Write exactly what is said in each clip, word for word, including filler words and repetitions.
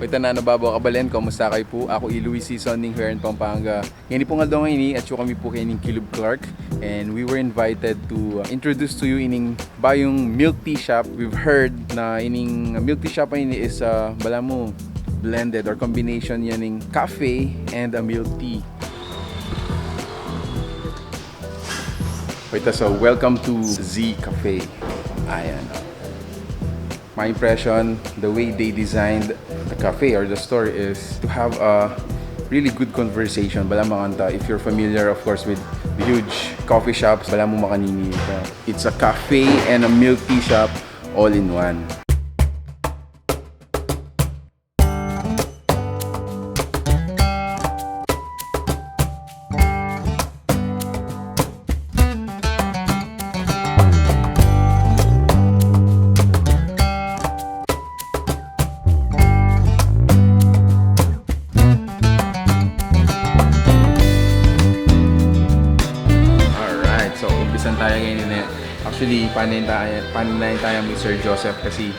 Tanan a babalu, kabalen, kumusta kayu pu? Aku i Luis Sison ning Hueran, Pampanga. Ngeni pung aldo ngeni, atyu kami pu keni king Kilub Clark, and we were invited to, uh, introduce to you ining bayung milk tea shop. We've heard na ining milk tea shop ini is, uh, balamu blended or combination ya ning cafe and a milk tea. Wait, so welcome to Z Cafe. Ayan, oh. My impression, the way they designed the cafe or the store is to have a really good conversation. Balamu makanta, if you're familiar, of course, with the huge coffee shops, balamu makanini ka. It's a cafe and a milk tea shop all in one. Alright, so umpisan tayu ngeni ne. Actually, panayni tayu, panayni tayu ni Sir Joseph kasi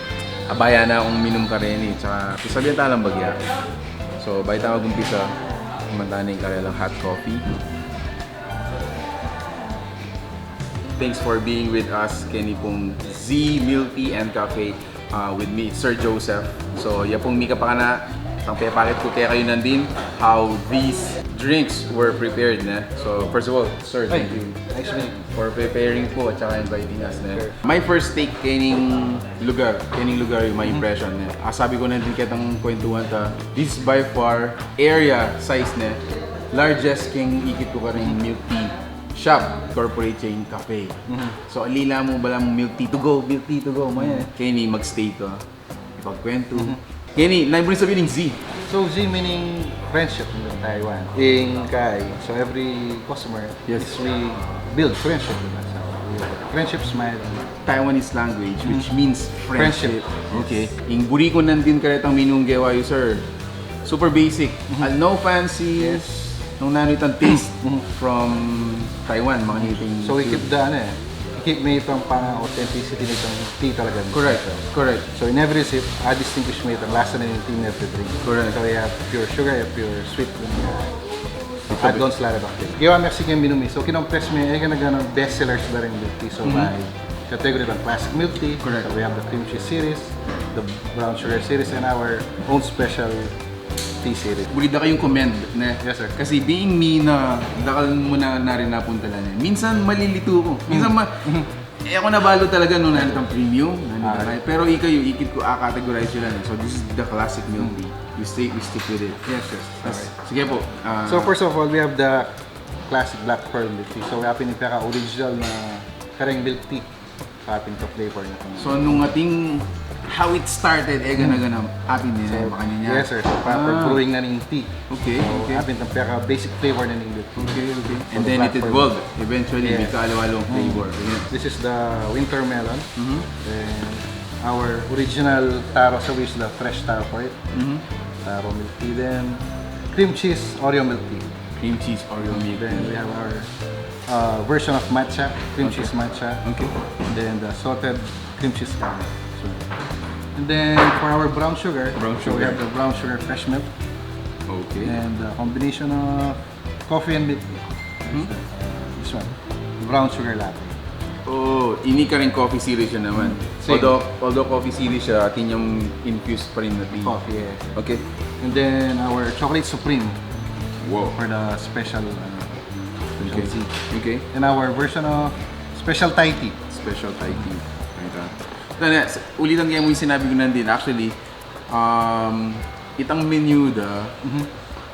abaya na kung minum kareni. Tsaka, sasabihan tayu lang bagya. So, bayu tayu mag-umpisa, tikman tayu na ing karelang hot coffee. Thanks for being with us, keni pung Z Milk Tea and Cafe, uh, with me, Sir Joseph. So, ya pung mika pa kanita, itang pepakit ku kekayu nandin how these drinks were prepared, ne? So, first of all, sir, thank you. Thanks, man. For preparing pu at saka inviting us, ne? Sure. My first take kening lugar, kening lugar, yung my impression, ne? Ah, sabi ku nandin ketang kwentuhan ta, this is by far area size, ne? Largest king ikit ku karing milk tea shop, corporate chain cafe. So, ali la mu, balamu milk tea to go, milk tea to go, maya. Keni mag-stay ka, ipagkwentu. Keni, nanu ing ibig sabihin ning Z? So, Z meaning friendship in Taiwan. Ing kai. So, every customer, yes, is we build friendship with us. So, we have a friendship smile. Taiwanese language, which means friendship. Friendship. Okay. Ing buri ku nandin karetang menu ing gewa yu, sir. Super basic. Uh, no fancy. Yes. Nung nanu itang taste from Taiwan, mga ngiting. So, we keep the, ano eh, we keep me itang pang-authenticity nitang tea talaga. Correct, correct. So, in every sip, a-distinguish me itang lasa na ning tea in every drink. Correct. So, we have pure sugar, we have pure sweet. Add-ons la rin. Gewa Mexican menu mi. So, kinonfess me, e, kanaganang best sellers da ring milk tea. So, by category ng classic milk tea. Correct. So, we have the cream cheese series, the brown sugar series, and our own special tea series. Buri da kayung commend, ne? Yes, sir. Kasi being me na dakal mu na rin napunta la, ne? Minsan malilito ku. Minsan ma-, e ku na balu talaga nung nanu itang premium, nanu itang, pero ikayu, ikit ku, a-categorize yu la, ne? So this is the classic milk tea. We stay, we stick with it. Yes, yes. Yes. Sige pu. Ah, so first of all, we have the classic black pearl milk tea. So, apin ing peka-original na kareng milk tea. Apin itang flavor na ito. So, nung atin, how it started, e, gana-gana, apin ne, so, makanyan. Yes, sir. So, proper brewing na ning tea. Okay, so, okay. Apin itang peka-basic flavor na ning milk tea. Okay, okay. And then it evolved. Eventually, mika-alu-alung flavor. Ayan. This is the winter melon. Then, our original taro sa, which is the fresh taro for it. Taro milk tea. Then, cream cheese Oreo milk tea. Cream cheese Oreo milk tea. Then we have our, uh, version of matcha, cream cheese matcha. Okay. Then the salted cream cheese caramel. So, and then for our brown sugar, so we have the brown sugar fresh milk. Okay. And the combination of coffee and milk tea. Uh, this one, brown sugar latte. Oh, ini kareng coffee series ya naman. Same. Although, although coffee series ya, atin yang infused pa rin na tea. Coffee, yeah. Okay. And then our chocolate supreme. Wow. For the special, uh, special tea. Okay. And our version of special Thai tea. Special Thai tea. Ito na, ulitan ke mu ing sinabi ku nandin. Actually, um, itang menu da,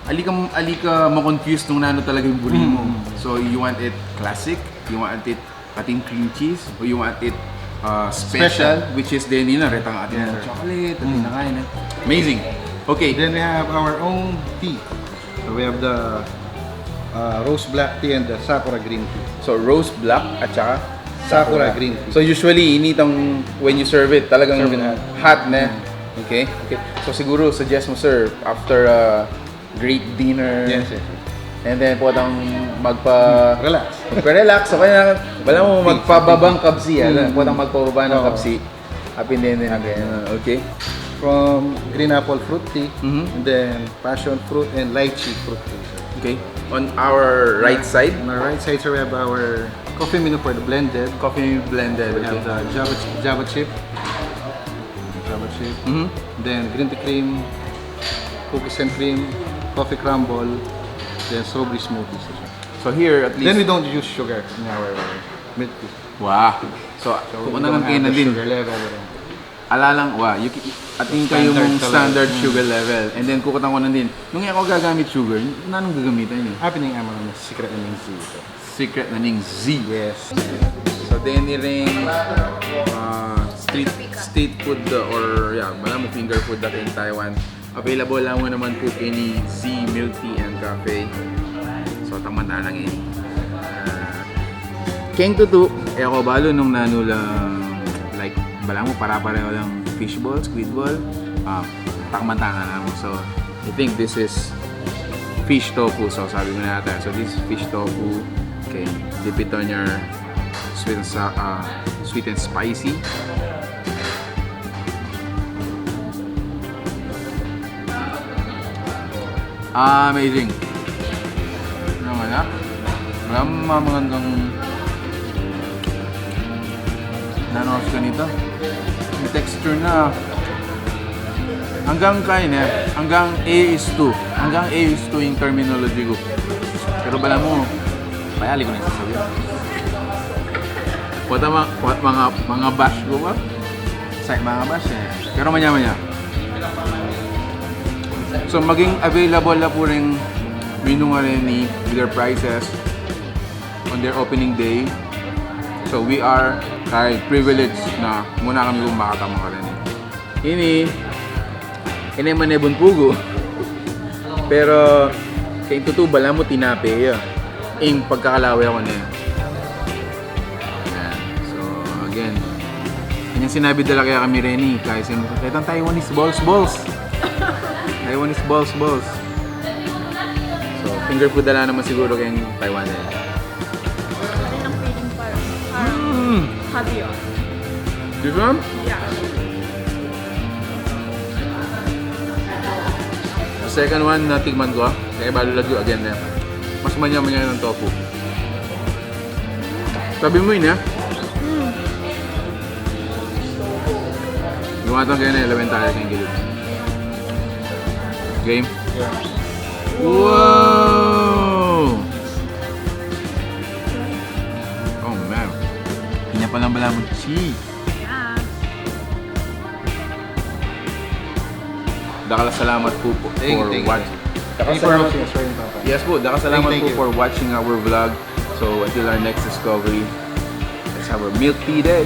ali ka, ali ka ma-confuse nung nanu talaga ing buri mu. So, you want it classic, you want it atin cream cheese, o you want it, uh, special, which is then, you know, retang atin chocolate, atin na kain, eh. Amazing. Okay. Then we have our own tea. So we have the, uh, rose black tea and the sakura green tea. So, rose black at saka sakura green tea. So, usually, ini itang, when you serve it, talagang hot na. Okay? Okay. So, siguro, suggest mo, sir, after a great dinner. Yes, yes, yes. And then, potang magpa-, relax. Magpa-relax. So, kaya, balamu magpababang kabsi, ano? Potang magpababa ng kabsi. Apin deni, apin deni. Okay. From green apple fruit tea, Mhm. and then passion fruit and lychee fruit tea, sir. Okay. On our right side, On our right side, sir, we have our coffee menu for the blended. coffee blended. We have Okay. The java, java chip. Java chip. Mhm. Then green tea cream, cookies and cream, coffee crumble, then strawberry smoothie, sir. So here, at least... Then we don't use sugar in our milk tea. Wow. So, So kung we ano don't nang have the kinadin. Sugar level. Alalang, wa, you, ki- atin kayu Standard mung talaga. Standard Mm. Sugar level. And then, kukutang ku nandin. Nung aku gagamit sugar, nanung gagamitan yu? Happening naman ang secret na ning Z ito. Secret na ning Z. Yes. So, deni ring, ah, street, street food, uh, or, yeah, balamu finger food dati in Taiwan. Available la mu naman pu keni Z Milk Tea and Cafe. So, tamang na lang ini. Ah, keng tutu, e ku balu nung nanu la, like, balamu para-pareho lang fishball, squidball. Ah, takman tana na mu. So, I think this is fish tofu. So, sabi ko na yata. So, this is fish tofu. Okay, dip it on your sweet and sa- ah, sweet and spicy. Amazing. Ano nga na? Wala mamangandang nanos ka nito. Yung texture na hanggang kain eh. Hanggang A is two. Hanggang A is two yung terminology ko. Pero balamu, payali ku na yung sasabihin. What, mga, what, mga, mga bash ku ba? Sa mga bash eh. Pero manya-manya. So, maging available la pu ring menu ngeni with their prices on their opening day. So, we are kay privileged na muna kami kung makatama ka rin. Ini, ini manebun pugu. Pero, keng tutu, balamu tinape ya. Ing pagkakalawe ku ne. Ayan. So, again, kanyang sinabi dala kaya kami reni, kaya sin-, kaya Taiwanese balls, balls. Taiwanese balls, balls. So, finger food dala naman siguro keng Taiwan eh. Ano yung feeling, parang, parang Mm. Javion? This one? Yeah. The second one na tikman ku, kaya balu lagyu again eh. Mas manya-manya ng tofu. Sabi mu ini, ha? Gumatang kayo na, ilawen tayo sa gilid. Game? Yeah. Wow! Oh man. Kanya pa lang balamu cheese. Yeah. Dakal a salamat pu po Thank you, for thank you. watching. Thank you for watching as well, Papa. Yes po, dakal a salamat Thank po you. For watching our vlog. So until our next discovery, let's have our milk tea day.